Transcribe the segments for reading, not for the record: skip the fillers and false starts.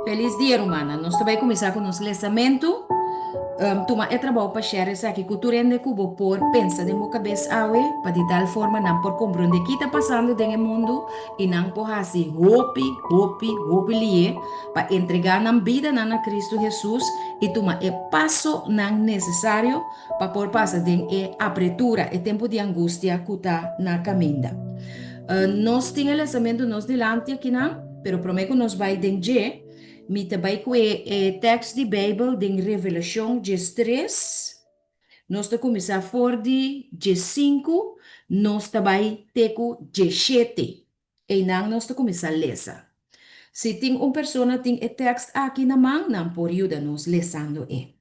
Felis dia rumannan, nos ta bai kuminsá ku nos lesamentu. Tuma e trabou pa share esaki ku tur hende ku bo por pensa den bo kabes awe, pa di tal forma nan por komprondé ki ta pasando den e mundu i nan por hasi hopi, hopi, hopi lié pa entregá nan bidanan na Kristu Hesus i tuma e pasonan nesesario pa por pasa den e apretura, e tempu di angustia ku ta na kaminda. Nos tin e lesamentu nos dilanti akinan, pero promé ku nos bai den dje, mi ta bai ku e tèks di Beibel den Revelashon diestres. Nos ta kuminsá for di diesinku, nos ta bai te ku diesshete. Einan nos ta kuminsá lesa. Si tin un persona tin e tèkst aki na man, nan por yuda nos lesando e.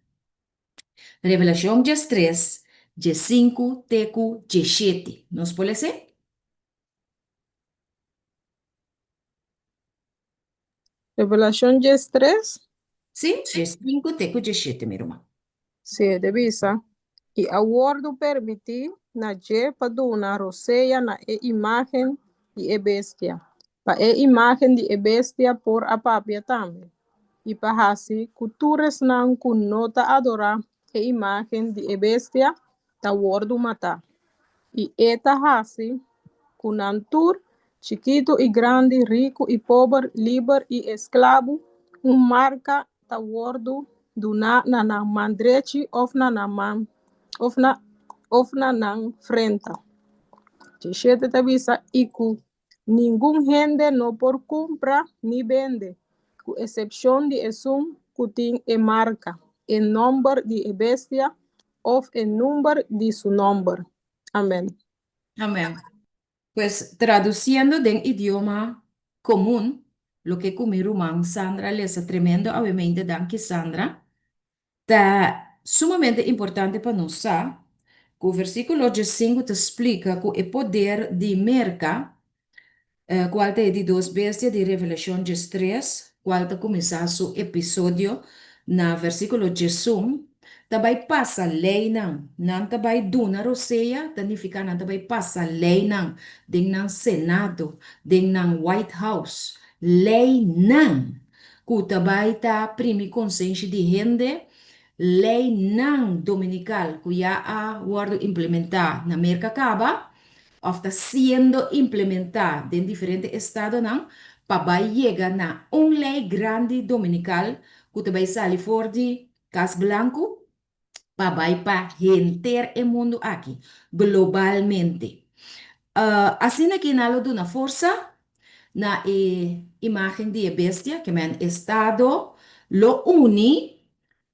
Revelashon diestres, diesinku te ku diesshete. Nos por les'é? Revelashon diestres? Sí, diesinku te ku diesshete, mi ruman. Sí, e ta bisa, I a wòrdu permití na dje pa duna rosea na e imágen di e bestia, pa e imágen di e bestia por a papia tambe, i pa hasi ku tur esnan ku no ta adorá e imágen di e bestia ta wòrdu matá. I e ta hasi ku nan tur, chikitu i grandi, riku i pober, liber i esklabu, un marka ta wòrdu duná na nan man drechi òf na nan man òf na òf na nan frenta. Djeshete ta bisa, I ku ningun hende no por kumpra ni bende, ku esepshon di esun ku tin e marka, e nòmber di e bestia òf e number di su nòmber. Amèn. Amèn. Pues, tradusiendo den idioma komun, loke ku mi ruman Sandra lesa tremendo awemente, danki Sandra, ta sumamente importante pa nos sa ku versíkulo diesinku ta splika ku e poder di Merka Kual ta e di dos bestia di Revelashon diestres, kual ta kuminsá su episodio na versíkulo diesun, ta bai pasa leinan. Nan ta bai duna rosea, ta nifiká nan ta bai pasa leinan den nan Senado, den nan White House. Leinan ku ta bai ta primi konsenshi di hende, leinan dominikal ku ya a wòrdu implementá na Merka kaba, òf ta siendo implementá den diferente estadonan pa bai yega na un lei grandi dominikal ku ta bai sali for di Kas Blanku pa bai pa henter e mundu aki, globalmente. Asina ki nan lo duna forsa na e imágen di e bestia, ke men estado lo uni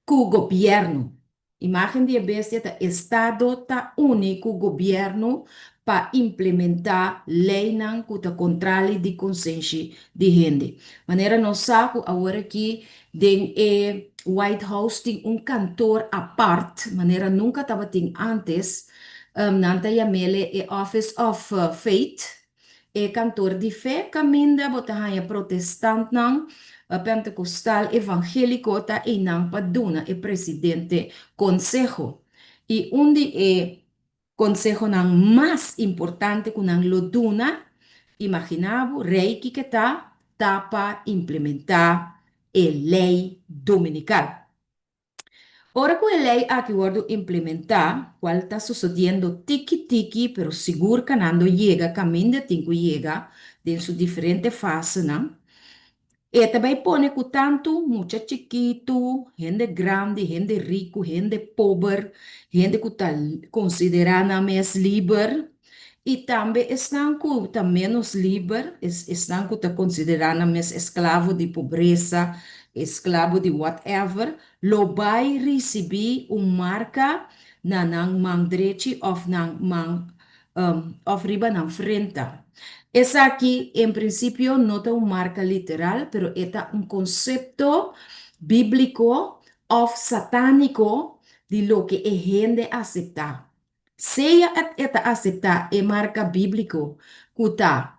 ku gobièrnu. Imágen di e bestia ta estado ta uni ku gobièrnu pa implementá leinan ku ta kontrali di konsenshi di hende. Manera nos sa ku awor aki den e White House tin un kantor apart, manera nunka tabatin ántes, nan ta yam'ele e Office of Faith, E kantor di fe kaminda bo ta haña protestantnan, pentekostal, evangéliko ta einan pa duna e presidente konseho. I un di e konsehonan mas importante ku nan lo duna, imaginá bo, rei kiko ta, ta pa implementá e lei dominikal. Ora ku e lei aki wòrdu implementá, kual ta sosodiendo tiki tiki pero sigur kanando yega kaminda tin ku yega den su diferente fasenan, e ta bai pone ku tantu mucha chikitu, hende grandi, hende riku, hende pober, hende ku ta konsiderá nan mes liber i tambe esnan ku ta ménos liber, esnan ku ta konsiderá nan mes esklavo di pobresa, esklabo di whatever, lo bai risibí un marka na nan man drechi òf nan man òf riba nan frenta. Esaki en prinsipio no ta un marka literal, pero e ta un konsepto bíbliko òf satániko di loke e hende aseptá. Sea e ta aseptá e marka bíbliko ku ta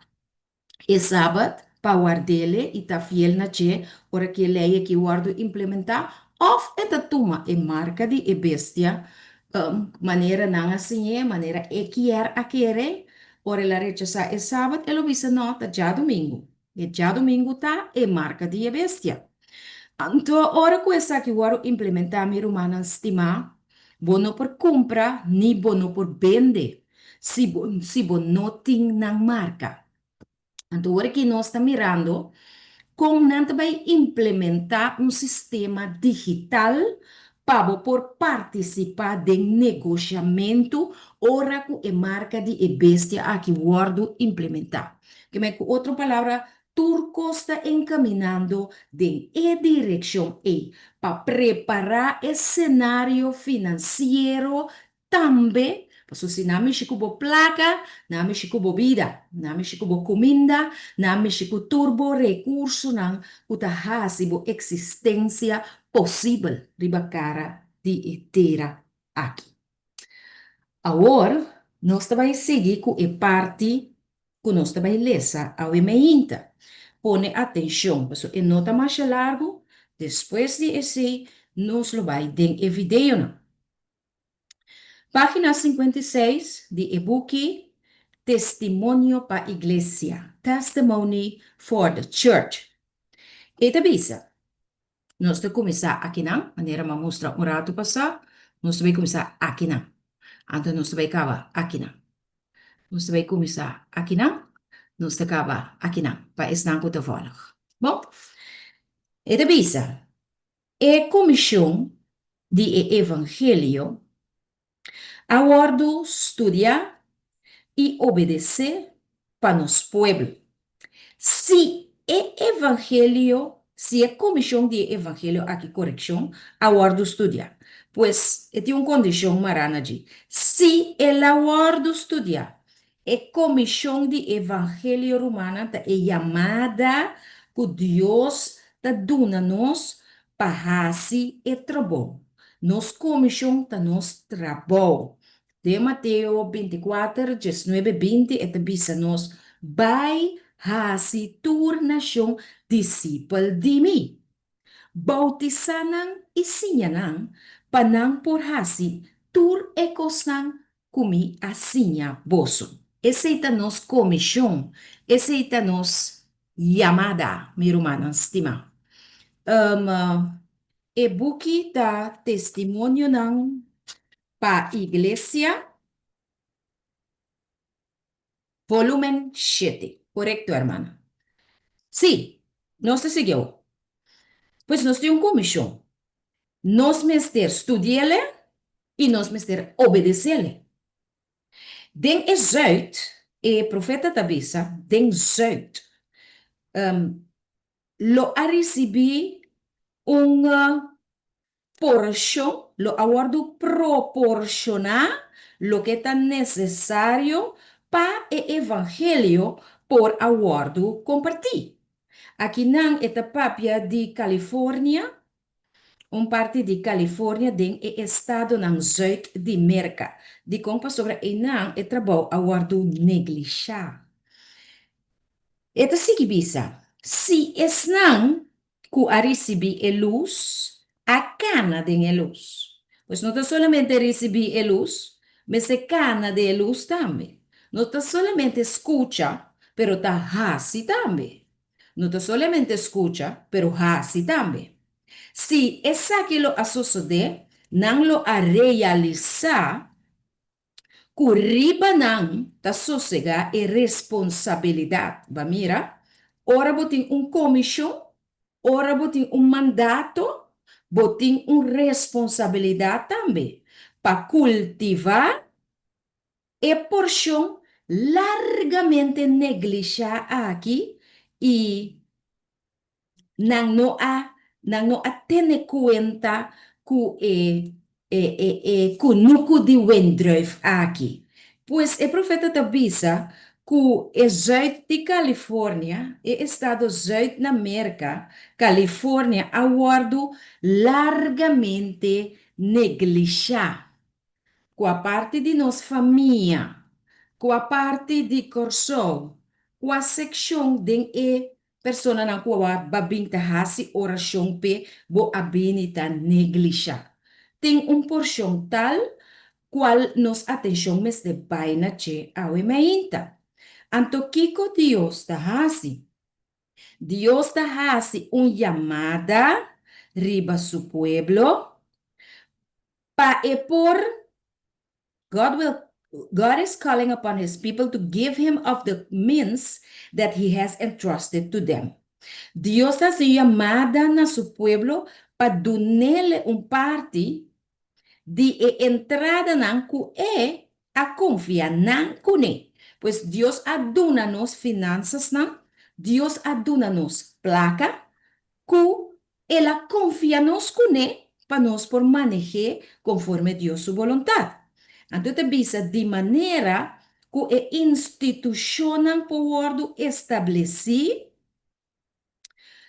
e Sabat pa ward'ele i ta fiel na dje ora ku e lei akí wòrdu implementá, òf e ta tuma e marka di e bestia manera nan a siñ'é, manera e kier a kere. Ora el a rechasá e sabat, e lo bisa, No, ta djadumingu. E djadumingu ta e marka di e bestia. Anto, ora ku esaki wòrdu implementá, mi rumannan stimá, bo no por kumpra ni bo no por bende si bo si bo no tin nan marka. Anto ora ki nos ta mirando kon nan ta bai implementá un sistema digital pa bo por partisipá den negoshamentu ora ku e marka di e bestia aki wòrdu implementá. Kemey ku otro palabra, tur kos ta enkaminando den e direkshon ei pa prepará e senario finansiero Tambe, pasobra si nan mishi ku bo plaka, nan mishi ku bo bida, nan mishi ku bo kuminda, nan mishi ku tur bo rekursonan ku ta hasi bo eksistensia posibel riba kara di e tera aki. Awor, nos ta bai sigui ku e parti ku nos ta bai lesa awe meinta. Pone atenshon, pasobra e no ta masha largu, despues di esei nos lo bai den e videonan. Página 56 di e buki Testimonio pa Iglesia, Testimony for the Church. E ta bisa, Nos ta kuminsá akinan, manera mi a mustra un ratu pasá, nos ta bai kuminsá akinan. Anto nos ta bai kaba akinan. Nos ta bai kuminsá akinan, nos ta kaba akinan, pa esnan ku ta vòlg. Bon, e ta bisa, E komishon di e evangelio a wòrdu studiá i obedesé pa nos pueblo. Si e evangelio, si e komishon di e evangelio aki, korekshon, a wòrdu studiá, pues e tin un kondishon mará na dje, si el a wòrdu studiá E komishon di evangelio rumannan ta e yamada ku Dios ta duna nos pa hasi e trabou. Nos komishon ta nos trabou. Den Mateo 24, 19, 20 e ta bisa nos, Bai hasi tur nashon disipel di mi. Boutisá nan i siña nan pa nan por hasi tur e kosnan ku mi a siña boso. Esei ta nos komishon, esei ta nos yamada, mi rumannan stimá. E buki ta Testimonionan pa Iglesia. Volumen shete. Korekto, hermana. Sí, nos ta sigui awor. Pues nos tin un komishon. Nos mester studi'ele i nos mester obedes'ele. Den e zùit, e profeta ta bisa, den zùit, lo a risibí un Porshon lo a wòrdu proporshoná loke ta nesesario pa e evangelio por a wòrdu kompartí. Akinan e ta papia di California, un parti di California den e estadonan zùit di Merka. Dikon? Pasobra einan e trabou a wòrdu neglishá. E ta sigui bisa, Si esnan ku a risibí e lus a kana den e lus. Pues no ta solamente risibí e lus, mester kana den e lus tambe. No ta solamente skucha, pero ta hasi tambe. No ta solamente skucha, pero hasi tambe. Si esaki lo a sosodé, nan lo a realisá ku riba nan ta sosegá e responsabilidat. Ba mira, ora bo tin un komishon, ora bo tin un mandato, bo tin un responsabilidat tambe pa kultivá e porshon largamente neglishá aki i Nan no a nan no a tene kuenta ku e e e e kunuku di wendruif aki. Pues e profeta ta bisa ku e zùit di California, e estado zùit na Merka, California, a wòrdu largamente neglishá. Kua parti di nos famia, kua parti di Kòrsou, kua sekshon den e Personanan ku a ba bin ta hasi orashon p'e bo a bini ta neglisha. Tin un porshon tal kual nos atenshon mester bai na dje awe mainta. Anto kiko Dios ta hasi? Dios ta hasi un yamada riba su pueblo pa e por God will God is calling upon his people to give him of the means that he has entrusted to them. Dios ta hasi un yamada na su pueblo pa dunele un parti di e entradanan ku e a konfia nan kuné. Pues Dios a duna nos finansasnan, Dios a duna nos plaka ku El a konfia nos kuné pa nos por maneh'é konforme Dios su boluntat. Anto e ta bisa di manera ku e institushonnan por wòrdu establesí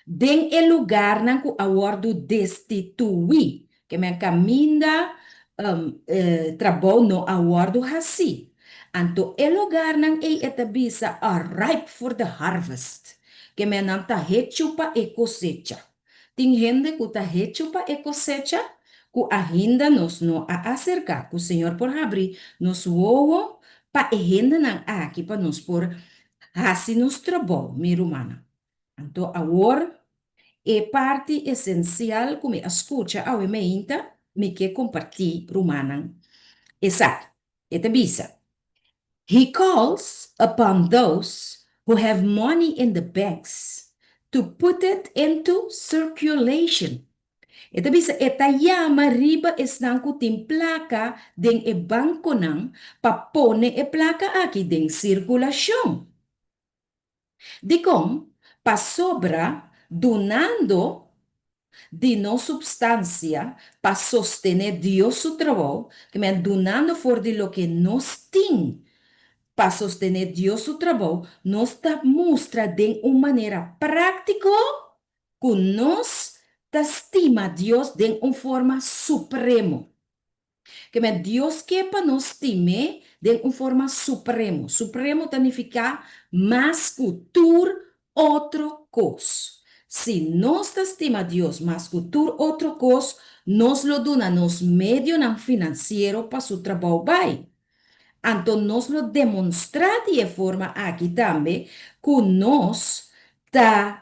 den e lugarnan ku a wòrdu destituí, ke men kaminda trabou no a wòrdu hasí. Anto e lugarnan ei e ta bisa are ripe for the harvest, ke men nan ta hechu pa e kosecha. Tin hende ku ta hechu pa e kosecha ku ainda nos no a aserká, ku Señor por habri nos wowo pa e hendenan aki pa nos por hasi nos trabou, mi rumannan. Anto awor e parti esensial ku mi a skucha awe meinta, mi ke kompartí rumannan esaki. E ta bisa, He calls upon those who have money in the banks to put it into circulation. E ta bisa e ta yama riba esnan ku tin plaka den e bankonan pa pone e plaka aki den sirkulashon. Dikon? Pasobra dunando di nos supstansia pa sostené Dios su trabou, ke men dunando for di loke nos tin pa sostené Dios su trabou, nos ta mustra den un manera práktiko ku nos ta stima Dios den un forma supremo. Ke men Dios ke pa nos stim'é den un forma supremo. Supremo ta nifiká mas ku tur otro kos. Si nos ta stima Dios mas ku tur otro kos, nos lo duna nos medionan finansiero pa su trabou bai. Anto nos lo demonstrá di e forma aki tambe ku nos ta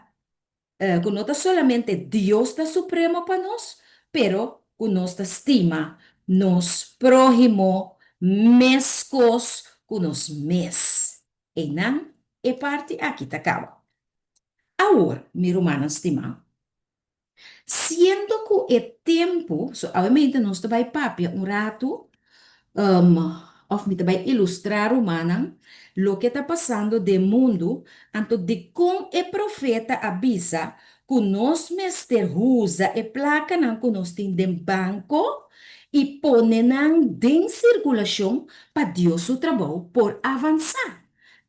ku no ta solamente Dios ta supremo pa nos, pero ku nos ta stima nos próhimo meskos ku nos mes. Einan e parti aki ta kaba. Awor, mi rumannan stimá, Siendo ku e tempu, so awemente nos ta bai papia un ratu, òf mi ta bai ilustrá rumannan loke ta pasando den mundu, anto dikon e profeta a bisa ku nos mester usa e plakanan ku nos tin den banko i pone nan den sirkulashon pa Dios su trabou por avansá.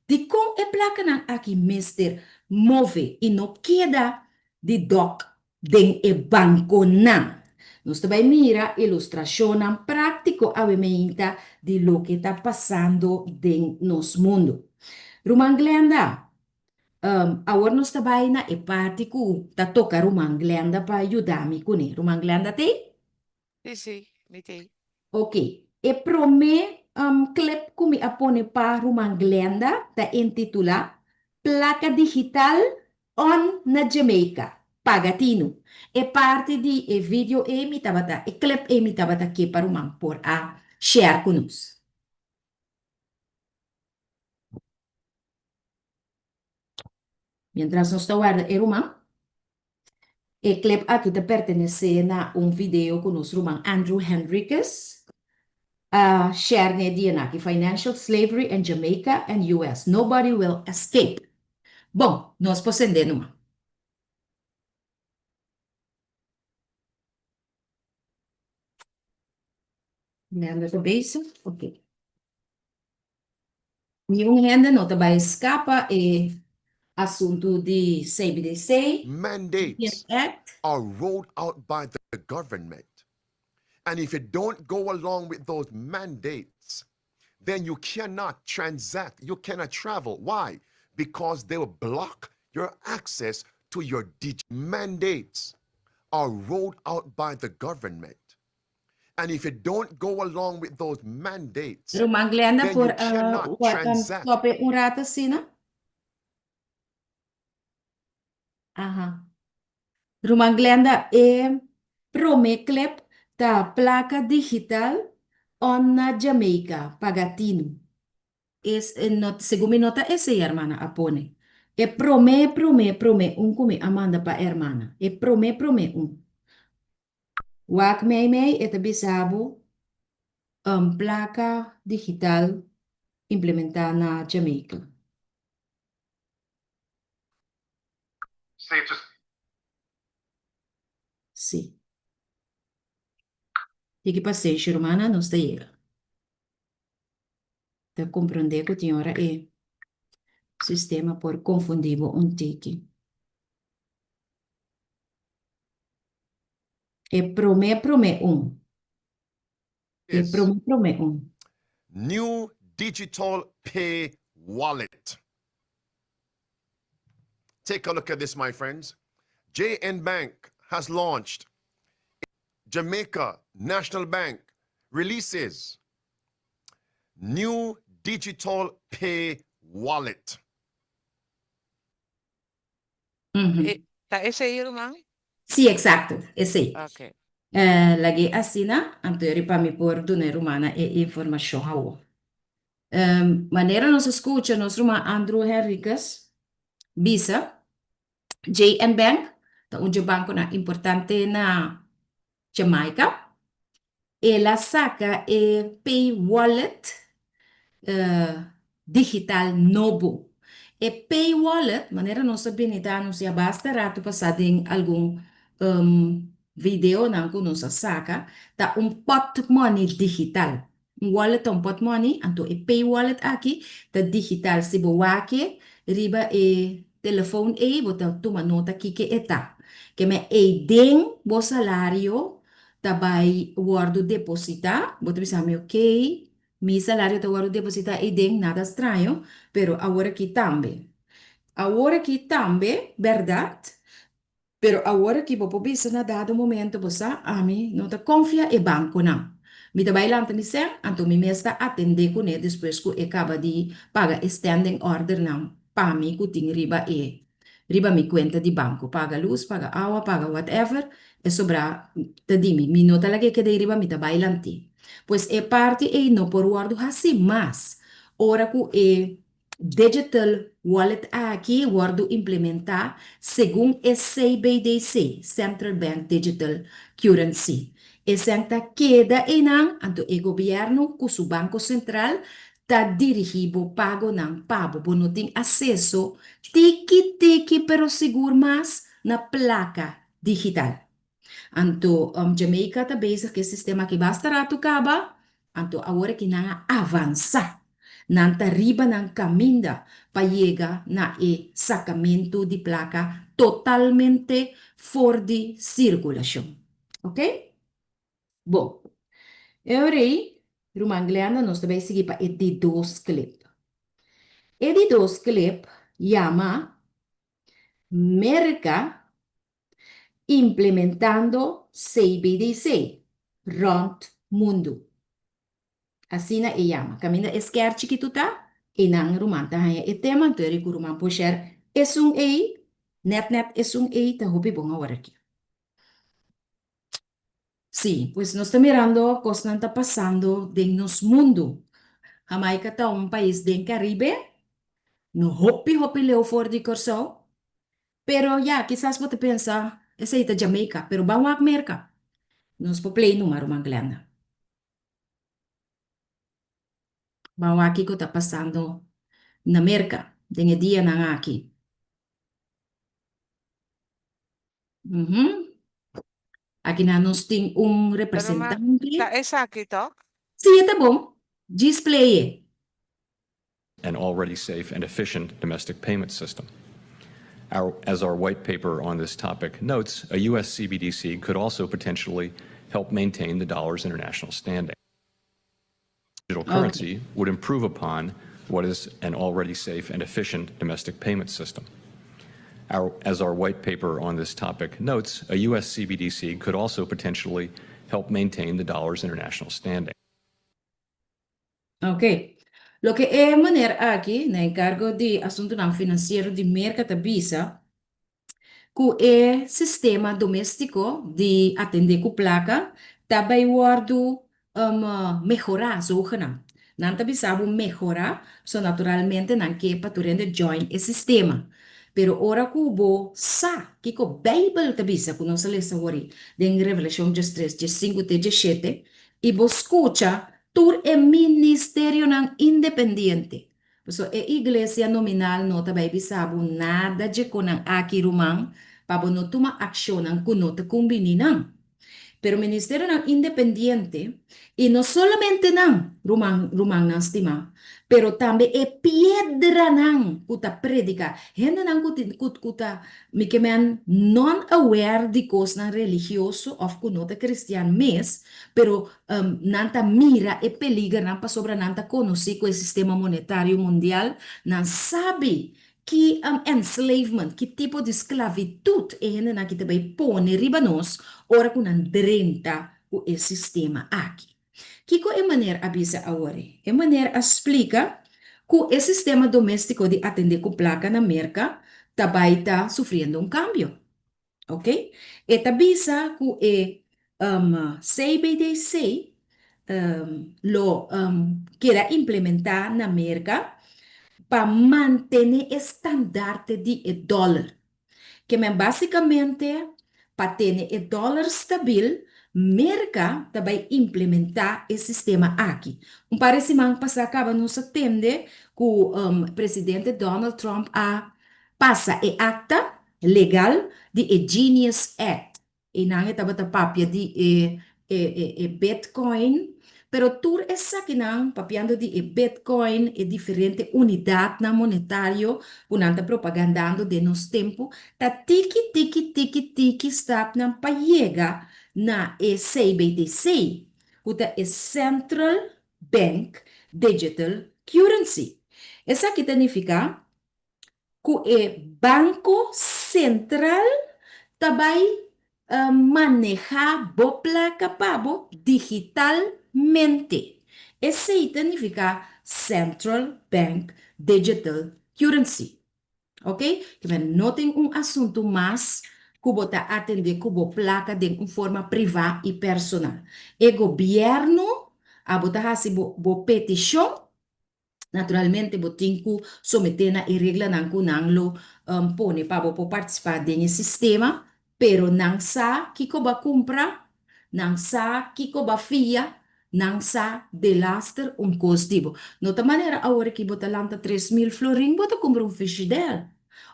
Dikon e plakanan aki mester move i no keda di dòk den e bankonan. Nos ta bai mira ilustrashonnan práktiko awe meinta di loke ta pasando den nos mundu. Ruman Glenda, awor nos ta bai na e parti ku ta toka Ruman Glenda pa yuda mi kuné. Ruman Glenda t'ei? Sí, sí, mi t'ei. Ok, e promé clip ku mi a pone pa Ruman Glenda ta intitulá Plaka Digital On na Jamaica, Paga Tinu. E parti di e video ei mi tabata, e clip ei mi tabata ke pa ruman por a share ku nos. Mientras nos ta warda e ruman. E clip aki ta pertenesé na un video ku nos ruman Andrew Henriquez a share n'e dianan aki, Financial Slavery in Jamaica and US, Nobody Will Escape. Bon, nos por sendé numa. Leandro ta bezig? Ok. Niun hende no ta bai skapa e asuntu di CBDC, Mandates Act. are rolled out by the government. And if you don't go along with those mandates, then you cannot transact, you cannot travel. Why? Because they will block your access to your digital mandates are rolled out by the government. And if you don't go along with those mandates, Ruman Glenda then you por cannot transact. stop e un rato asina? Aha. Ruman Glenda, e prome clip ta placa digital on na Jamaica, paga tinu. Es e no, segun mi no ta esei hermana a pone. E prome, prome, prome un ku mi a manda pa hermana. E prome, prome un. Wak meimei e ta bisa bo un plaka digital implementá na Jamaica. Sí. Tiki pasenshi rumana, nos ta yega. Ta comprende cu tin ora e sistema por confundi bo un tiki. E prome prome un. E prome prome un. New digital pay wallet. Take a look at this, my friends. JN Bank has launched Jamaica National Bank releases new digital pay wallet. E, ta esei, ruman? Sí, exacto, esei. Ok. Eh, lag'é asina, anto eri pa mi por duna e rumannan e informashon awor. Manera nos a skucha nos ruman Andrew Henriquez bisa, JN Bank ta un dje bankonan importante na Jamaica. El a saka e Pay Wallet digital nobo. E Pay Wallet, manera nos a bini ta anunsiá basta ratu pasá den algun videonan ku nos a saka, ta un pòtmòni digital. Un wallet ta un pòtmòni, anto e Pay Wallet aki ta digital. Si bo wak e riba e telefon ei, bo ta tuma nota kiko e ta. Keme ei den bo salario ta bai wòrdu depositá, bo ta bisa mi okey, mi salario ta wòrdu depositá ei den, nada straño, pero awor aki tambe. Awor aki tambe, bèrdat, pero awor aki bo por bisa na dado momento, bo sa, ami no ta konfia e bankonan. Mi ta bai lanta mi sèn, anto mi mes ta atendé kuné despues ku e kaba di paga e standing ordernan pa mi ku tin riba e riba mi kuenta di banko. Paga lus, paga awa, paga whatever, e sobrá ta di mi. Mi no ta lag'é keda ei riba, mi ta bai lant'é. Pues e parti ei no por wòrdu hasí mas ora ku e Digital wallet aki wòrdu implementá segun e CBDC, Central Bank Digital Currency. Esèn ta keda einan, anto e gobièrnu ku su Banko Sentral ta dirigí bo pagonan pa bo. Bo no tin aseso tiki tiki pero sigur mas na plaka digital. Anto Jamaica ta bezig ku e sistema aki basta ratu kaba, anto awor aki nan a avansá. Nan ta riba nan kaminda pa yega na e sakamentu di plaka totalmente for di sirkulashon. Ok? Bon. E ora ei, ruman Glenda, nos ta bai sigui pa e di dos klip. E di dos klip yama Merka implementando CBDC rònt mundu. Asina e yama. Kaminda e skèr chikitu ta, einan ruman ta haña e tema, anto e riku ruman por share esun ei, nèt nèt esun ei ta hopi bon aworakí. Sí, pues nos ta mirando kosnan ta pasando den nos mundu. Jamaica ta un pais den Caribe, no hopi hopi leu for di Kòrsou, pero ya, kisas bo ta pensa esei ta Jamaica, pero ban wak Merka. Nos por play numa ruman Glenda. Ban wak kiko ta pasando na Merka den e dianan aki. Aki nan nos tin un Pero ma, representante. ta esaki tok? Sí, e ta bon. Djis play e. An already safe and efficient domestic payment system. Our, as our white paper on this topic notes, a U.S. CBDC could also potentially help maintain the dollar's international standing. Digital currency would improve upon what is an already safe and efficient domestic payment system. Our, as our white paper on this topic notes, a U.S. CBDC could also potentially help maintain the dollar's international standing. Ok. Loke e meneer aki, na enkargo di asuntunan finansiero di Merka ta bisa, ku e sistema doméstiko di atendé ku plaka ta bai wòrdu mehorá, zogenaamd. Nan ta bisa bo mehorá, so naturalmente nan ke pa tur hende join e sistema. Pero ora ku bo sa kiko Beibel ta bisa, ku nos a lesa awor den Revelashon 13, 15 te 17, i bo skucha tur e ministerionan independiente. Pasobra e iglesia nominal no ta bai bisa bo nada dje konan aki, ruman, pa bo no tuma akshonnan ku no ta kumbiní nan. Pero ministerionan independiente, i no solamente nan, ruman, rumannan stimá, pero tambe e piedranan ku ta prediká, hendenan ku tin, ku, ku ta, mi ke men, non aware di kosnan religioso òf ku no ta kristian mes, pero nan ta mira e peligernan pasobra nan ta konosí ku e sistema monetario mundial, nan sabi ki enslavement, ki tipo di sklavitut e hendenan aki ta bai pone riba nos ora ku nan drenta ku e sistema aki. Kiko e meneer a bisa awor? E meneer a splika ku e sistema doméstiko di atendé ku plaka na Merka ta bai ta sufriendo un kambio. Ok? E ta bisa ku e CBDC lo keda implementá na Merka pa mantené e standarte di e dòler. Ke men básikamente pa tene e dòler stabil, Merka ta bai implementá e sistema aki. Un par di siman pasá kaba nos a tende ku presidente Donald Trump a pasa e akta legal di e Genius Act. Einan e tabata papia di e e Bitcoin, pero tur esakinan, papiando di e Bitcoin, e diferente unidatnan monetario ku nan ta propagandando den nos tempu, ta tiki tiki tiki tiki stapnan pa yega na e CBDC, ku ta e Central Bank Digital Currency. Esaki ta nifiká ku e Banko Sentral ta bai manehá bo plaka pa bo digitalmente. Esei ta nifiká Central Bank Digital Currency. Ok? Kimen no tin un asuntu mas ku bo ta atendé ku bo plaka den un forma privá i personal. E gobièrnu abo ta hasi bo bo petishon. Naturalmente bo tin ku someté na e reglanan ku nan lo pone pa bo por partisipá den e sistema, pero nan sa kiko bo a kumpra, nan sa kiko bo a fia, nan sa delaster un kos di bo. No ta manera awor aki bo ta lanta 3000 florin bo ta kumpra un frishidèr,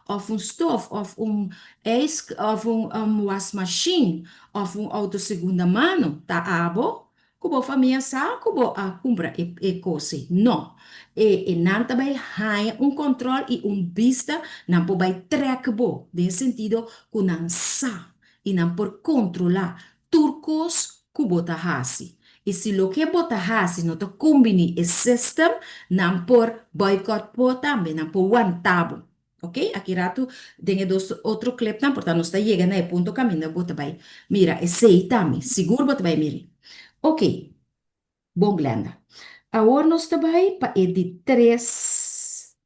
òf un stof, òf un ijs, òf un wasmashin, òf un outo segunda mano. Ta abo Ku bo famia sa ku bo a kumpra e e kos ei? No. E e nan ta bai haña un kòntròl i un bista, nan por bai trèk bo, den sentido ku nan sa i nan por kontrolá tur kos ku bo ta hasi. I si loke bo ta hasi no ta kumbiní e system, nan por bòikòt bo tambe, nan por wanta bo. Ok, aki ratu den e dos otro clipnan por ta nos ta yega na e punto caminda bo ta bay mira esey tambe, sigur bo ta bay miri. Ok, bon Glenda. Awor nos ta bay pa e di tres,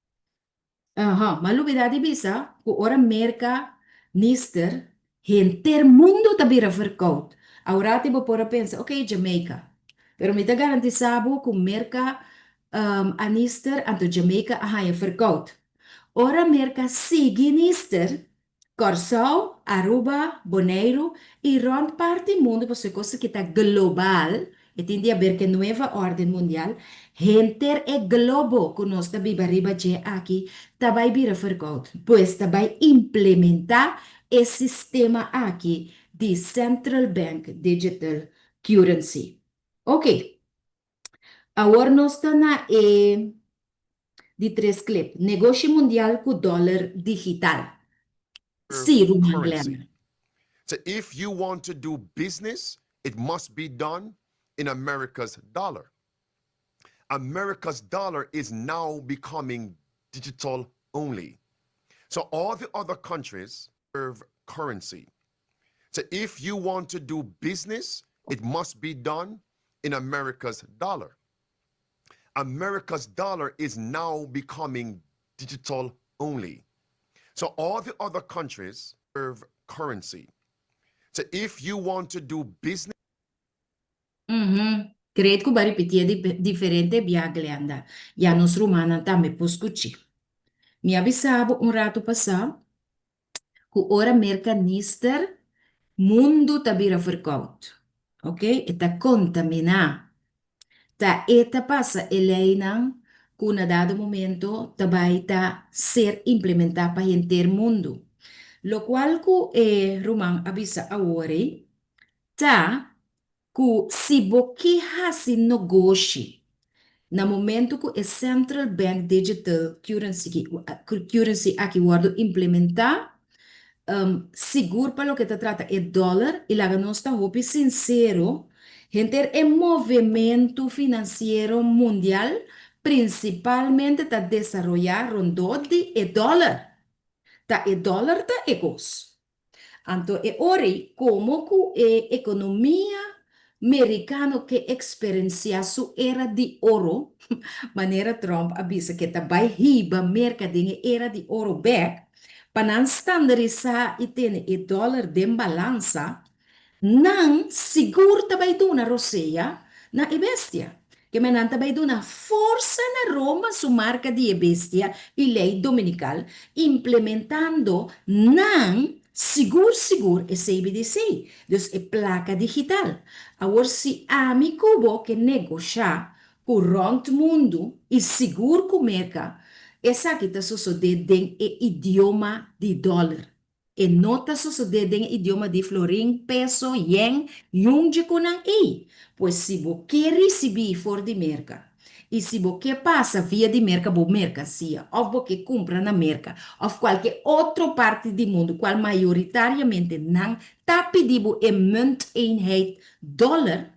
aha, m'a lubida di bisa cu ora Merca nister henter mundo ta bira verkoud. Awrati bo por a pensa, ok, Jamaica. Pero mi ta garantisa bo cu Merca a nister anto Jamaica a haña verkoud. Ora Merka sigui nister, Kòrsou, Aruba, Boneiru i rònt parti mundu pasobra e kos aki ta global, e tin di haber ku e nueva órden mundial, henter e globo ku nos ta biba riba dje aki ta bai bira verkoud. Pues ta bai implementá e sistema aki di Central Bank Digital Currency. Oke. Awor nos ta na e di tres clip, Negoshi mundial ku dòler digital. Sí, ruman Glenn. So if you want to do business, it must be done in America's dollar. America's dollar is now becoming digital only. So all the other countries currency. So if you want to do business, It must be done in America's dollar. America's dollar is now becoming digital only. So all the other countries serve currency. So if you want to do business Mhm. Great ku bo a ripitié di diferente bia Glenda. Ya nos rumannan tambe por skuch'é. Mi a bisa bo un ratu pasá ku ora Merka nister, mundu ta bira verkoud. Ok, e ta kontaminá. Ta e ta pasa e leinan ku na dado momento ta bai ta ser implementá pa henter mundu. Lokual ku e ruman a bisa awor ei ta ku si bo ke hasi nogoshi na momento ku e Central Bank Digital Currency aki wòrdu implementá, sigur pa loke ta trata e dòler, i laga nos ta hopi sinsero, henter e movementu finansiero mundial prinsipalmente ta desaroyá rondó di e dòler. Ta e dòler ta e kos. Anto e ora ei, komo ku e ekonomia merikano ke eksperensiá su era di oro, manera Trump a bisa ke ta bai hiba Merka den e era di oro bèk, pa nan standarisá i tene e dòler den balansa, Nan sigur ta bai duna rosea na e bestia. Keme nan ta bai duna forsa na Roma su marka di e bestia i lei dominikal, implementando nan sigur sigur e CBDC, dus e plaka digital. Awor si ami ku bo ke negoshá ku rònt mundu i sigur ku Merka, esaki ta sosodé den e idioma di dòler. E no ta sosodé den e idioma di florin, peso, yen, yunge ku nan ei. Pues si bo ke risibí for di Merka i si bo ke pasa via di Merka bo merkansia òf bo ke kumpra na Merka òf kualke otro parti di mundu kual mayoritariamente nan ta pidi bo e munteenheid dòler,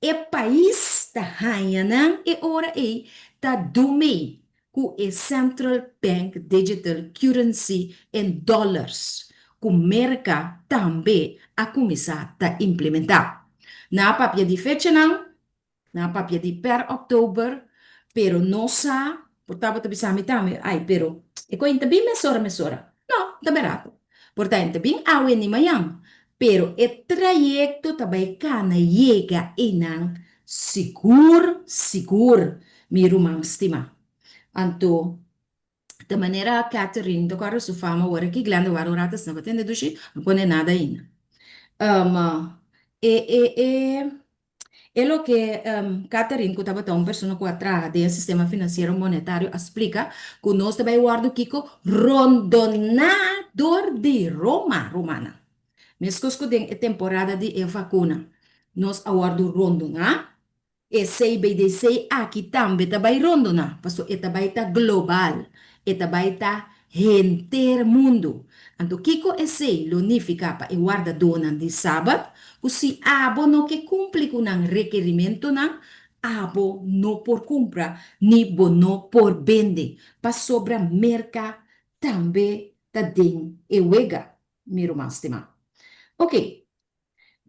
E pais ta haña nan e ora ei ta dumei ku e Central Bank Digital Currency en dollars ku Merka tambe a kuminsá ta implementá. Nan a papia di fechanan, nan a papia di per òktober, pero no sa, por tabata bisa mi tambe, ai pero e koin ta bin mesora mesora. No, ta berato. Por ta e ta bin awe ni mañan, Pero e trayekto ta bai kana yega einan sigur sigur, mi ruman stimá. Anto, ta manera Catherine ta kòrda su fama ora ki Glenda wak un rato asina pa tende dushi, no pone nada ainda. E e e E loke Catherine, ku tabata un persona ku a traha den e sistema finansiero monetario, a splika ku nos ta bai wòrdu kiko? Rondoná dor di Roma, Romana. Meskos ku den e temporada di e vakuna, nos a wòrdu rondoná, e CBDC aki tambe ta bai rondoná, pasobra e ta bai ta global, e ta bai ta henter mundu. Anto kiko esei lo nifiká pa e wardadónan di Sabat? Ku si abo no ke kumpli ku nan rekerimentunan, abo no por kumpra ni bo no por bende, pasobra Merka tambe ta den e wega, mi ruman stimá. Oke,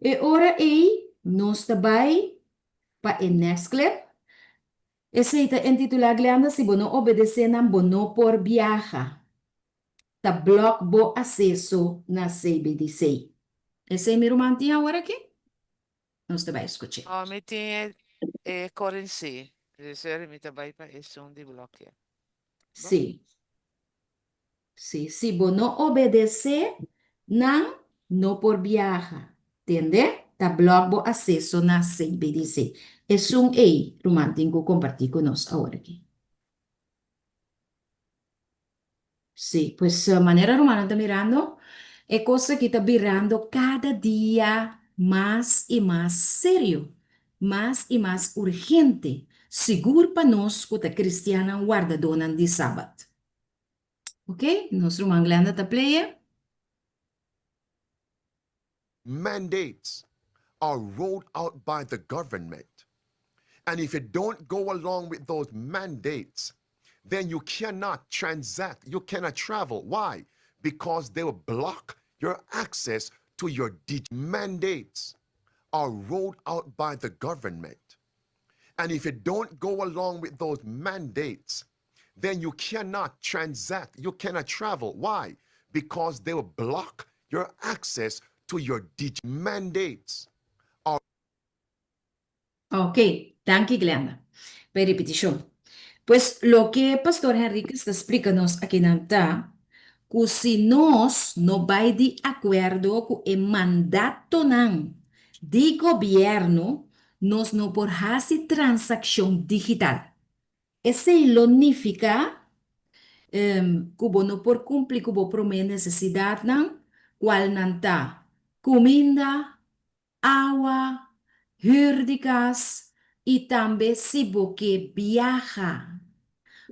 e ora ei nos ta bai pa e next clip. Esei ta entitulá Glenda Si bo no obedesé nan bo no por biaha. Ta blòk bo aseso na CBDC. Esei mi ruman tin awor aki? Nos ta bai skuch'é. Oh, mi tin e currency. Dus mi ta bai pa esun di blòkia. Bo? Sí. Sí, si bo no obedesé nan, no por biaha. Tende? Ta blòk bo aseso na CBDC. Esun ei, ruman tin ku kompartí ku nos awor aki. Sí, pues manera rumannan ta mirando, e kos aki ta birando kada dia mas i mas serio, mas i mas urgente, sigur pa nos ku ta kristiannan wardadónan di Sabat. Ok, nos ruman Glenda ta pleye. Mandates are rolled out by the government. And if you don't go along with those mandates, then you cannot transact, you cannot travel. Why? Because they will block your access to your digital mandates. are rolled out by the government. And if you don't go along with those mandates, then you cannot transact, you cannot travel. Why? Because they will block your access to your digital mandates. Are Ok, danki Glenda pa e ripitishon. Pues loke Pastor Henriquez ta splika nos akinan ta ku si nos no bai di akuerdo ku e mandatonan di gobièrnu nos no por hasi transakshon digital. Esei lo nifiká ku bo no por kumpli ku bo promé nesesidatnan, kualnan ta kuminda, awa, hür di kas i tambe si bo ke biaha.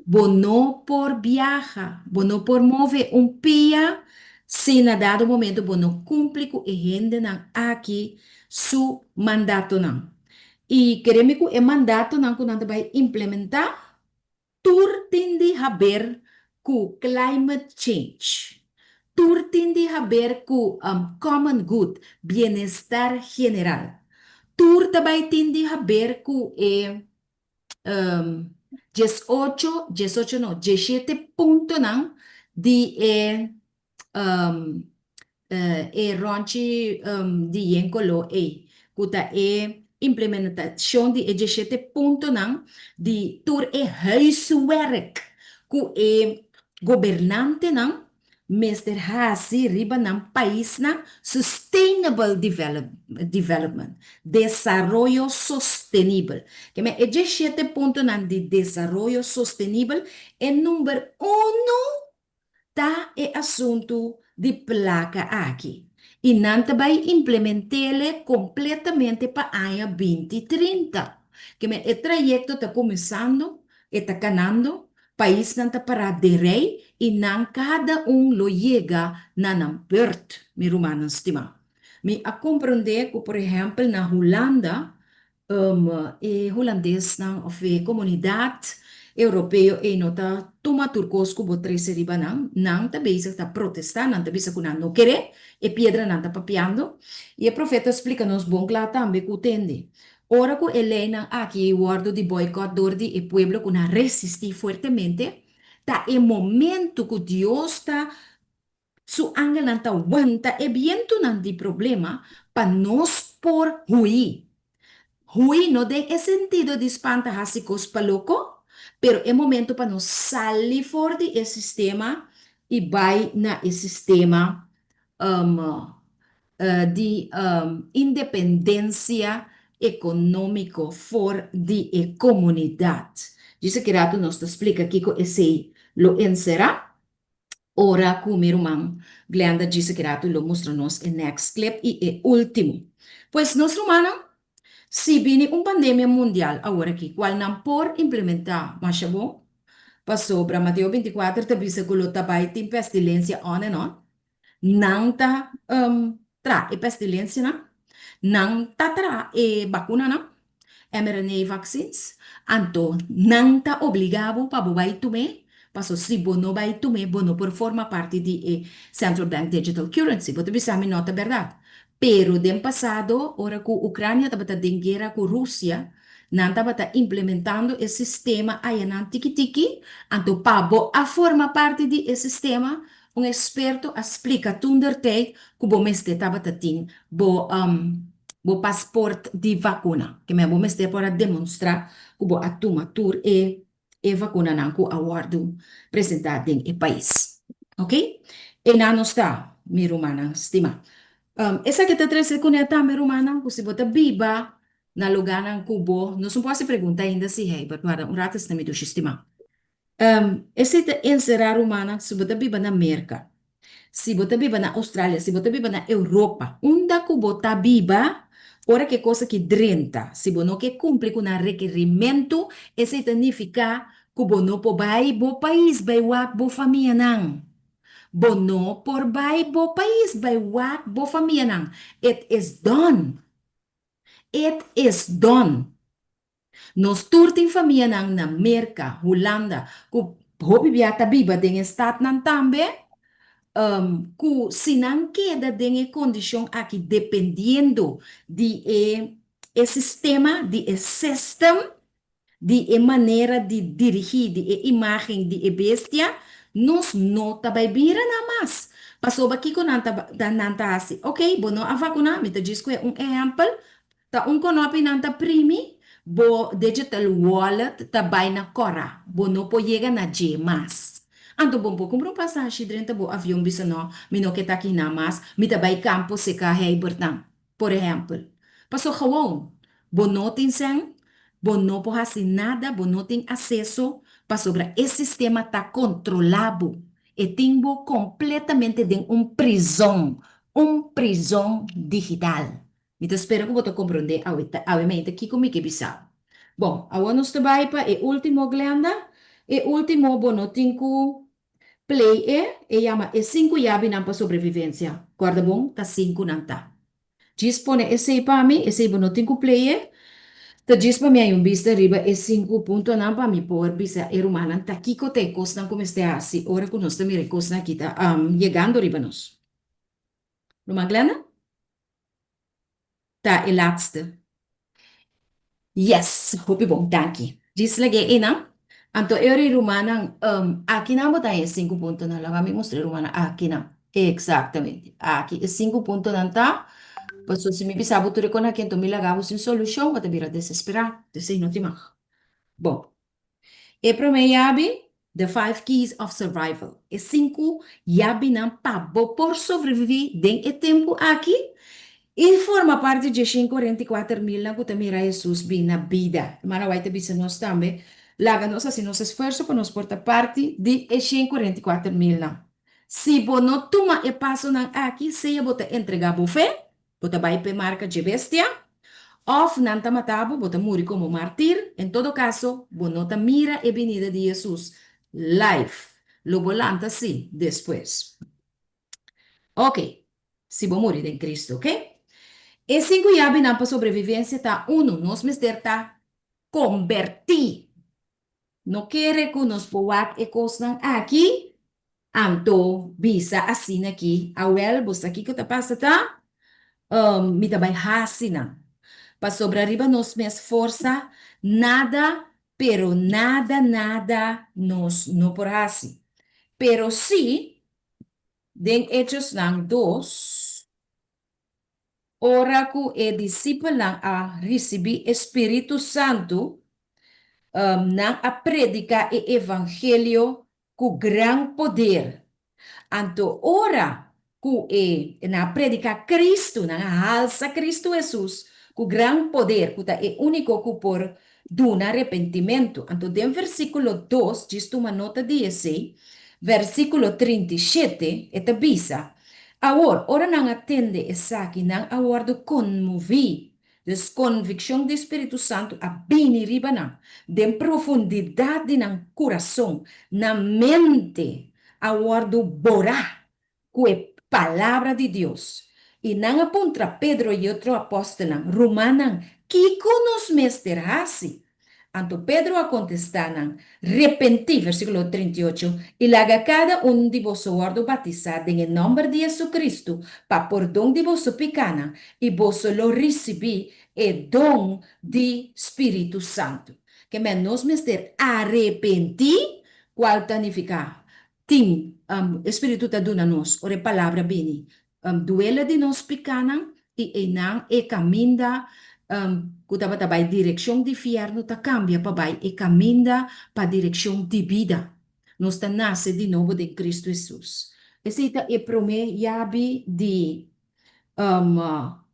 Bo no por biaha, bo no por move un pia si na dado momento bo no kumpli ku e hendenan aki su mandatonan. I kere mi ku e mandatonan ku nan ta bai implementá tur tin di haber ku climate change, tur tin di haber ku common good, bienestar general, tur ta bai tin di haber ku e diesocho, diesocho no, dieshete puntonan di e e ròntji di yen koló ei, ku ta e implementashon di e dieshete puntonan di tur e huiswerk ku e gobernantenan mester hasi riba nan paisnan sustainable development, desaroyo sostenibel. Keme e dieshete puntonan di desaroyo sostenibel e number uno ta e asuntu di plaka aki i nan ta bai implement'ele kompletamente pa aña binti 30. Keme e trayekto ta kuminsando, e ta kanando, paisnan ta pará den rei i nan kada un lo yega na nan beurt, mi rumannan stimá. Mi a komprondé ku por ehèmpel na Hulanda E hulandesnan of e komunidat europeo ei no ta tuma tur kos ku bo trese riba nan. Nan ta bezig ta protestá, nan ta bisa ku nan no kere, e piedranan ta papiando. I e profeta a splika nos bon kla tambe ku tende, ora ku e leinan aki wòrdu di bòikòt dor di e pueblo ku nan resistí fuertemente, ta e momentu ku Dios ta Su angelnan ta wanta e bientunan di problema pa nos por hui. Hui no den e sentido di spanta hasi kos pa loko, pero e momento pa nos sali for di e sistema i bai na e sistema di independensia ekonómiko for di e komunidat. Djis aki ratu nos ta splika kiko esei lo enserá. Ora ku mi ruman Glenda djis aki ratu lo mustra nos e next clip i e ultimo. Pues nos rumannan, si bini un pandemia mundial awor aki kual nan por implementá masha bon, pasobra Mateo 24 ta bisa ku lo ta bai tin pestilensia on en on, nan ta tra e pestilensianan, nan ta tra e bakunanan, mRNA vaccines, anto nan ta obliga bo pa bo bai tum'é, paso si bo no bai tum'é bo no por forma parti di e Central Bank Digital Currency. Bo ta bisa mi no ta bèrdat. Pero den pasado ora ku Ucrania tabata den guera ku Rusia, nan tabata implementando e sistema ayanan tiki tiki, anto pa bo a forma parti di e sistema Un eksperto a splika toendertijd ku bo mester tabata tin bo bo pasport di vakuna. Ke men bo mester por a demonstrá ku bo a tuma tur e e vakunanan ku a wòrdu presentá den e pais. Ok? Einan nos ta, mi rumannan stimá. Esaki ta trese kuné tambe, rumannan, ku si bo ta biba na lugánan ku bo, nos no por hasi pregunta ainda si, hey, but warda un rato esei ta mi dushi stimá. Esei ta enserá rumannan si bo ta biba na Merka, si bo ta biba na Australia, si bo ta biba na Europa, unda ku bo ta biba, ora ku e kos aki drenta, si bo no ke kumpli ku nan rekerimentu, esei ta nifiká ku bo no por bai bo pais bai wak bo famianan. Bo no por bai bo pais bai wak bo famianan. It is done. It is done. Nos tur tin famianan na Merka, Hulanda, ku hopi bia ta biba den e statnan tambe. Ku si nan keda den e kondishon aki dependiendo di e e sistema, di e system, di e manera di dirigí, di e imágen di e bestia, nos no ta bai bira nan mas. Pasobra kiko nan ta nan ta hasi? Oké, bo no a vakuná, mi ta djis ku e un ehèmpel, Ta un konopi nan ta primi, bo digital wallet ta bai na kòrá, bo no por yega na dje mas. Anto bo por kumpra un pasashi drenta bo avion bisa no, mi no ke ta aki nan mas, mi ta bai kampo seka Heibertnan, por ehèmpel. Paso gewoon, bo no tin sèn, bo no por hasi nada, bo no tin aseso pasobra e sistema ta kontrolá bo. E tin bo kompletamente den un prizon, un prizon digital. Mi ta spera ku bo ta komprondé awe ta awe mente kiko mi ke bisa bo. Bon, awor nos ta bai pa e último, Glenda. E último bo no tin ku play e, e yama E Sinku Yabinan pa Sobrevivensia. Kòrda bon, ta sinku nan ta. Djis pone esei pa mi, esei bo no tin ku play e. Ta djis pa mi hay un bista riba e sinku puntonan pa mi por bisa e rumannan ta kiko ta e kosnan ku mester hasi ora ku nos ta mira e kosnan aki ta yegando riba nos. Ruman Glenda? Ta e laatste. Yes, hopi bon, danki. Djis lag'é einan. Anto e ora e rumannan, um, akinan bo ta haña e sinku puntonan. Laga mi mustra e rumannan akinan. Eksaktamente. Aki e sinku puntonan ta. Pasobra si mi bisa bo tur e kon aki, anto mi laga bo sin solushon, bo ta bira desesperá. Esei no tin mag. Bon. E promé yabi, The Five Keys of Survival, E sinku yabinan pa bo por sobreviví den e tempu aki i forma parti dje 144 milnan ku ta mira Hesus bin na bida. Hermana White ta bisa nos tambe, Laga nos hasi nos esfuerso pa nos por ta parti di e 144 milnan. Si bo no tuma e pasonan aki, sea bo ta entregá bo fe, Bo ta bai p'e marka dje bestia, òf nan ta mata bo, bo ta muri komo martir. En todo kaso, bo no ta mira e binida di Hesus live. Lo bo lanta sí despues. Oke, si bo muri den Kristu, oke? E sinku yabinan pa sobrevivensia ta, unu, nos mester ta kombertí. No kere ku nos por wak e kosnan aki, anto bisa asina ki, Awel, bo sa kiko ta pasa ta? Mi ta bai hasi nan. Pasobra riba nos mes forsa, nada, pero nada, nada nos no por hasi. Pero sí, den Hechosnan dos, Ora ku e disipelnan a risibí e spiritu santu, nan a prediká e evangelio ku gran poder. Anto ora ku e nan a prediká Kristu, nan a halsa Kristu Hesus ku gran poder, ku ta e úniko ku por duna arepentimentu. Anto den versíkulo dos, djis tuma nota di esei, versíkulo 37, e ta bisa, Awor, ora nan a tende esaki, nan a wòrdu konmoví. Dus konvikshon di Spiritu Santu a bini riba nan, den profundidat di nan kurason, nan mente a wòrdu borá ku e Palabra di Dios. I nan a puntra Pedro i otro apòstelnan, Rumannan, kiko nos mester hasi? Anto Pedro a kontestá nan, Repentí, versíkulo 38, i laga kada un di boso wòrdu batisá den e nòmber di Jesucristo pa pordon di boso pikánan, i boso lo risibí e don di Spiritu Santu. Ke men nos mester arepentí, kual ta nifiká tin e Spiritu ta duna nos ora e palabra bini duele di nos pikánan i einan e kaminda ku tabata bai direkshon di fièrnu ta kambia pa bai e kaminda pa direkshon di bida. Nos ta nase di nobo den Kristu Hesus. Esei ta e promé yabi di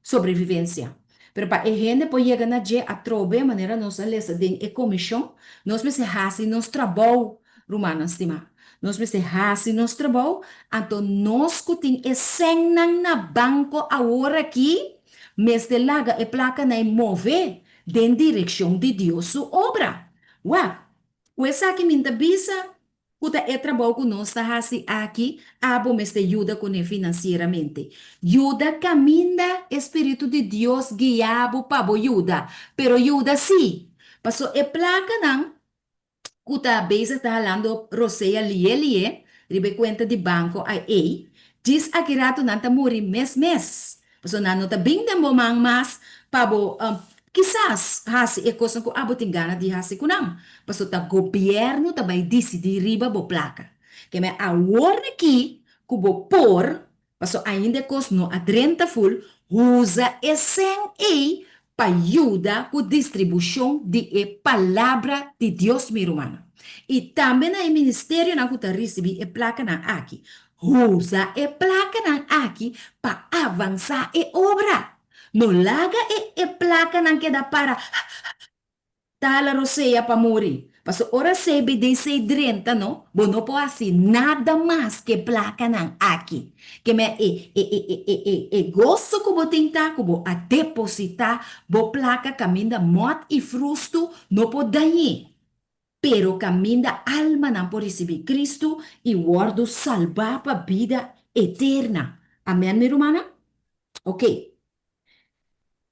sobrevivencia. Pero pa e hende por yega na dje atrobe, manera nos a lesa den e comision, nos mester haci nos trabou, rumannan stima. Nos mester haci nos trabou, anto nos cu tin e sennan na banco awor aki, mester laga e placanan move den direccion di Dios su obra. Wak, cu esaki mi ta bisa Ku ta e trabou ku nos ta hasi aki, abo mester yuda kuné finansieramente. Yuda kaminda e spiritu di Dios guia bo pa bo yuda, pero yuda sí! Paso e plakanan ku ta bezig ta halando rosea lié lié, riba e kuenta di banko ai ei, djis aki ratu nan ta muri mes mes. Pasobra nan no ta bin den bo man mas pa bo kisas hasi e kosnan ku abo tin gana di hasi ku nan. Pasobra ta gobièrnu ta bai disidí riba bo plaka. Keme awor aki ku bo por Paso ainda e kos no a drenta ful, usa e sèn ei pa yuda ku distribushon di e Palabra di Dios, mi rumannan. I tambe na e ministerionan ku ta risibí e plakanan aki, usa e plakanan aki pa avansá e obra. No laga e e plakanan keda para Ta hala rosea pa muri. Paso ora CBDC drenta no, bo no por haci nada mas ke placanan aki. Ke me e e e e e e e goso ku bo tin ta ku bo a deposita bo placa caminda mot y frustu no por dañ'e, pero caminda almanan por ricibi Cristo y wordo salba pa bida eterna. Amen mi rumannan? Ok.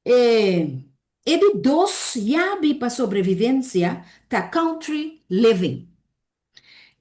E e di dos yabi pa sobrevivencia ta country living.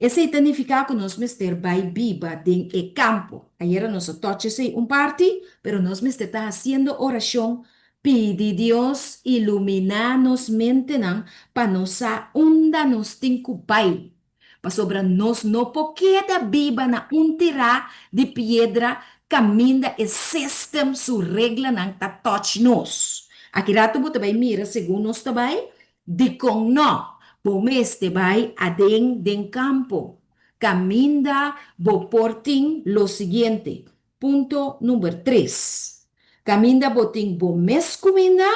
Esey ta nifica cu nos mester bay biba den e campo. Ayera nos a touch esey un parti, pero nos mester ta haciendo oracion pidi Dios ilumina nos mentenan pa nos sa unda nos tin cu bay. Pasobra nos no por keda biba na un tirá di piedra kaminda e system su reglanan ta touch nos. Aki rato bo ta bai mira segun nos ta bai, dikon no? Bo mester bai aden den kampo, kaminda bo por tin lo siguiente, punto number tres, kaminda bo tin bo mes kuminda,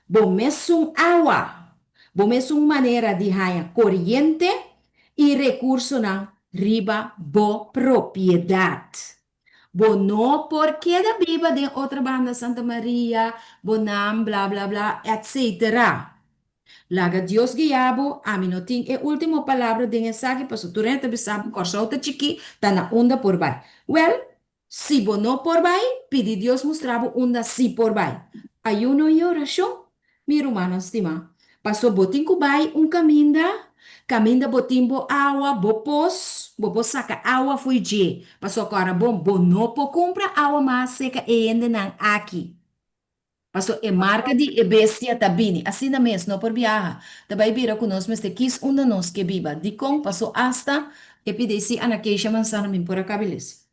Bo mesun awa, bo mesun manera di haña koriente i rekursonan riba bo propiedat. Bo no por keda biba den otro banda Santa Maria, bo nan bla bla bla etc. Laga Dios guia bo, ami no tin e ultimo palabra den esaki pasobra tur hende ta bisa bo Kòrsou ta chikí, ta na unda por bai. Wèl, Si bo no por bai, pidi Dios mustra bo unda sí por bai. Ayuno i orashon, mi rumannan stimá. Paso bo tin ku bai un kaminda, kaminda bo tin bo awa, bo pos, bo por saka awa fo'i dje. Paso kòrda bon, bo no por kumpra awa mas seka e hendenan aki. Paso e marka di e bestia ta bini. Asina mes, no por biaha. Ta bai bira ku nos mester kis unda nos ke biba. Dikon? Paso asta e pidi si Ana Keisha Manzano min por a kabi les.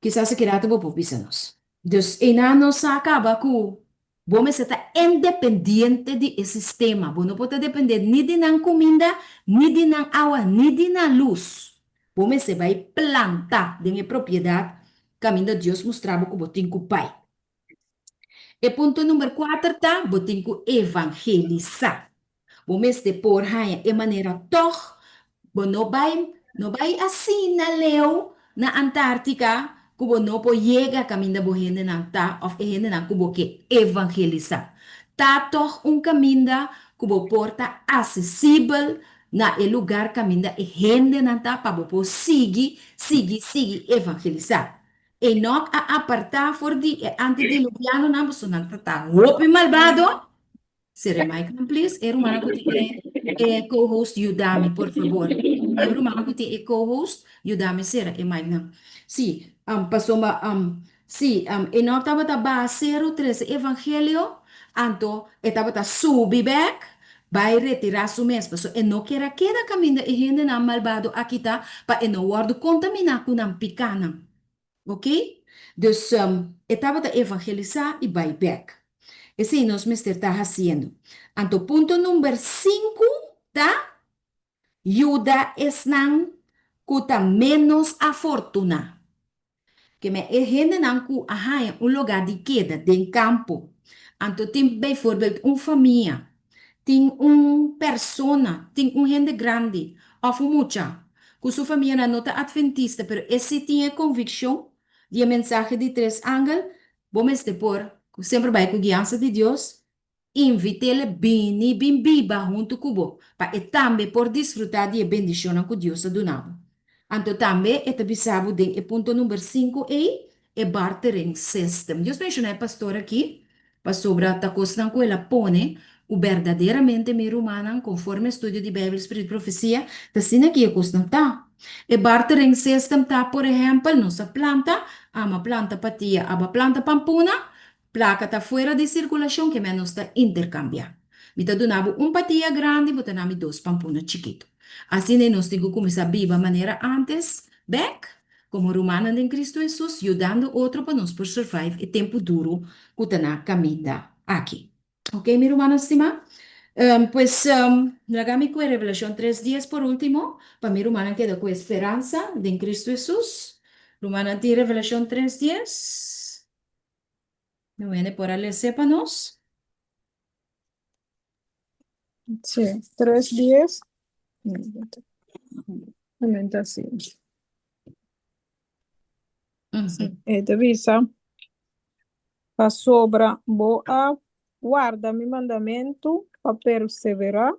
Kisas aki rato bo por bisa nos. Dus einan nos sa kaba ku bo mester ta independiente di e sistema. Bo no por ta depende ni di nan kuminda, ni di nan awa, ni di nan lus. Bo mester bai planta den e propiedat kaminda Dios mustra bo ku bo tin ku bai. E punto number kuater ta, bo tin ku evangelisá. Bo mester por haña e manera tòg. Bo no bai no bai asina leu na Antártika ku bo no por yega kaminda bo hendenan ta òf e hendenan ku bo ke evangelisá. Ta tòg un kaminda ku bo por ta asesibel na e lugar kaminda e hendenan ta pa bo por sigui, sigui, sigui evangelisá. Enok a apartá for di e antidiluvianonan pasobra nan ta ta hopi malbado. Sere mic-nan please. E rumannan ku tin e e co-host yuda mi por fabor. E rumannan ku tin e co-host yuda mi sera e mic-nan. Sí, pasobra sí, Enok tabata baha seru trese evangelio, anto e tabata subi bèk bai retirá su mes, pasobra e no kier a keda kaminda e hendenan malbado aki ta pa e no wòrdu kontaminá ku nan pikánan. Ok? Dus, e tabata evangelisá i bai bèk. Esei nos mester ta hasiendo. Anto punto number sinku ta yuda esnan ku ta ménos afortuná. Keme e hendenan ku a haña un lugá di keda den kampo. Anto tin bijvoorbeeld un famia, tin un persona, tin un hende grandi òf un mucha ku su famianan no ta atventista pero e si tin e konvikshon di e mensahe di tres angel, bo mester por, ku semper bai ku guiansa di Dios, Invit'el bini bin biba huntu ku bo, pa e tambe por disfrutá di e bendishonnan ku Dios a duna bo. Anto tambe e ta bisa bo den e punto number sinku ei, e bartering system. Dios menshoná e pastor aki, pasobra ta kosnan ku el a pone ku berdaderamente mi rumannan, konforme estudio di Beibel Spiritu Profesia, ta asina ki e kosnan ta. E bartering system ta, por ehèmpel, nos a planta, ami a planta patia, abo a planta pampuna, plaka ta fuera di sirkulashon ke men nos ta interkambiá. Mi ta duna bo un patia grandi, bo ta na mi dos pampuna chikitu. Asina nos tin ku kuminsá biba manera ántes, bèk, komo rumannan den Kristu Hesus, yudando otro pa nos por survive e tempu duru ku ta na kaminda aki. Ok, mi rumannan stimá? Pues, laga mi ku e Revelashon 3:10 por último, pa mi rumannan keda ku e speransa den Kristu Hesus. Rumannan tin Revelashon 3:10? No hende por a les'é pa nos? Sí, 3:10. Momento así. E ta bisa, Pasobra bo a warda mi mandamentu pa perseverá,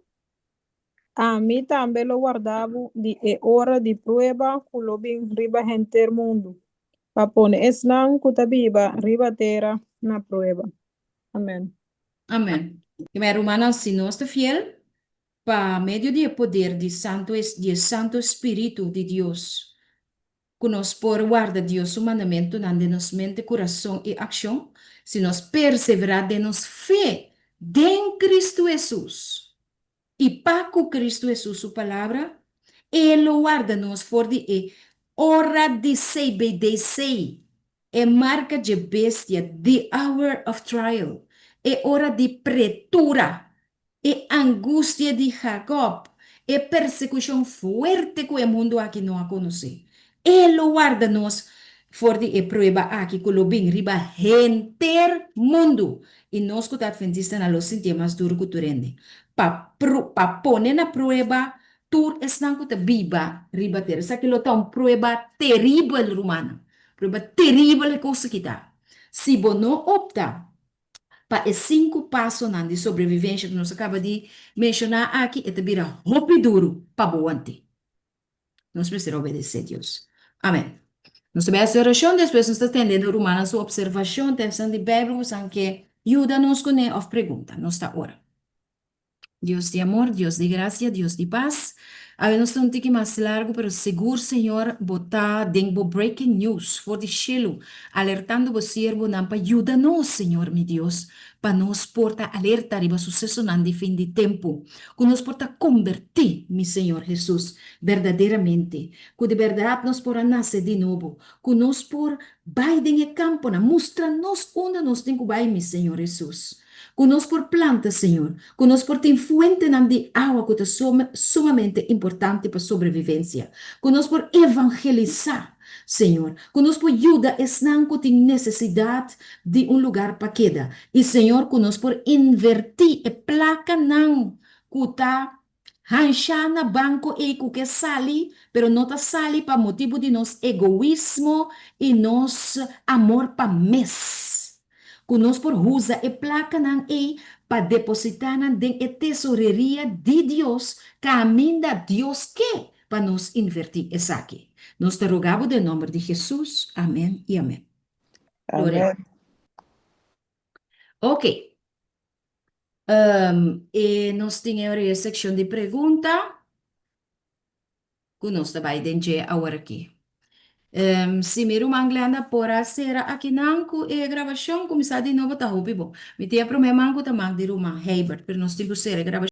ami tambe lo warda bo di e ora di prueba ku lo bin riba henter mundu, pa pone esnan ku ta biba riba tera na prueba. Amen. Amen. I mi rumannan, si nos ta fiel, pa medio di e poder di santu di e Santu Spiritu di Dios, ku nos por warda Dios su mandamentunan den nos mente, kurason i akshon, si nos perseverá den nos fe den Kristu Hesus i pa ku Kristu Hesus su Palabra, E lo warda nos for di e ora di CBDC, e marka dje bestia, the hour of trial, e ora di pretura, E angustia di Jacob, e persekushon fuerte ku e mundu aki no a konosé. E lo warda nos for di e prueba aki ku lo bin riba henter mundu, i nos ku ta atventistanan lo sintié mas duru ku tur hende, pa pa pone na prueba tur esnan ku ta biba riba tera. Esaki lo ta un prueba teribel, rumannan. Prueba teribel e kos aki ta. Si bo no opta Pa e sinku pasonan di sobrevivensha ku nos a kaba di menshoná aki, e ta bira hopi duru pa bo want'é. Nos mester obedesé Dios. Amèn. Nos ta bai hasi orashon, despues nos ta tende nos rumannan su opservashon, tèstnan di Beibel ku san ke yuda nos kuné òf pregunta. Nos ta ora. Dios di amor, Dios di gracia, Dios di paz. Awe nos ta un tiki mas largu, pero sigur Señor bo ta den bo breaking news for di shelu, alertando bo siervonan pa yuda nos, Señor mi Dios, pa nos por ta alerta riba sucesonan di fin di tempu, cu nos por ta conberti, mi Señor Jesus, berdaderamente, cu di berdad nos por a nace di nobo, cu nos por bai den e camponan, mustra nos unda nos tin cu bai, mi Señor Jesus. Ku nos por planta, Señor, ku nos por tin fuentenan di awa ku ta sumamente importante pa sobrevivencia, ku nos por evangelisá, Señor, ku nos por yuda esnan ku tin nesesidat di un lugar pa keda, i, Señor, ku nos por invertí e plakanan ku ta Hanshá na banko ei ku ke sali, pero no ta sali pa motibu di nos egoismo i nos amor pa mes. Ku nos por huza e plakanan ei pa depositá nan den e tesoreria di Dios kaminda Dios ke pa nos invertí esaki. Nos ta roga bo den nòmber di Hesus. Amèn i amèn. Gloria. Amèn. Oke. E nos tin e ora e sekshon di pregunta ku nos ta bai den dje aworakí. Si mi ruman Glenda por a sera akinan ku e grabashon kuminsá di nobo ta hopi bon. Mi tin e promé man ku ta man di ruman Heibert, pero nos tin ku sera e grabashon.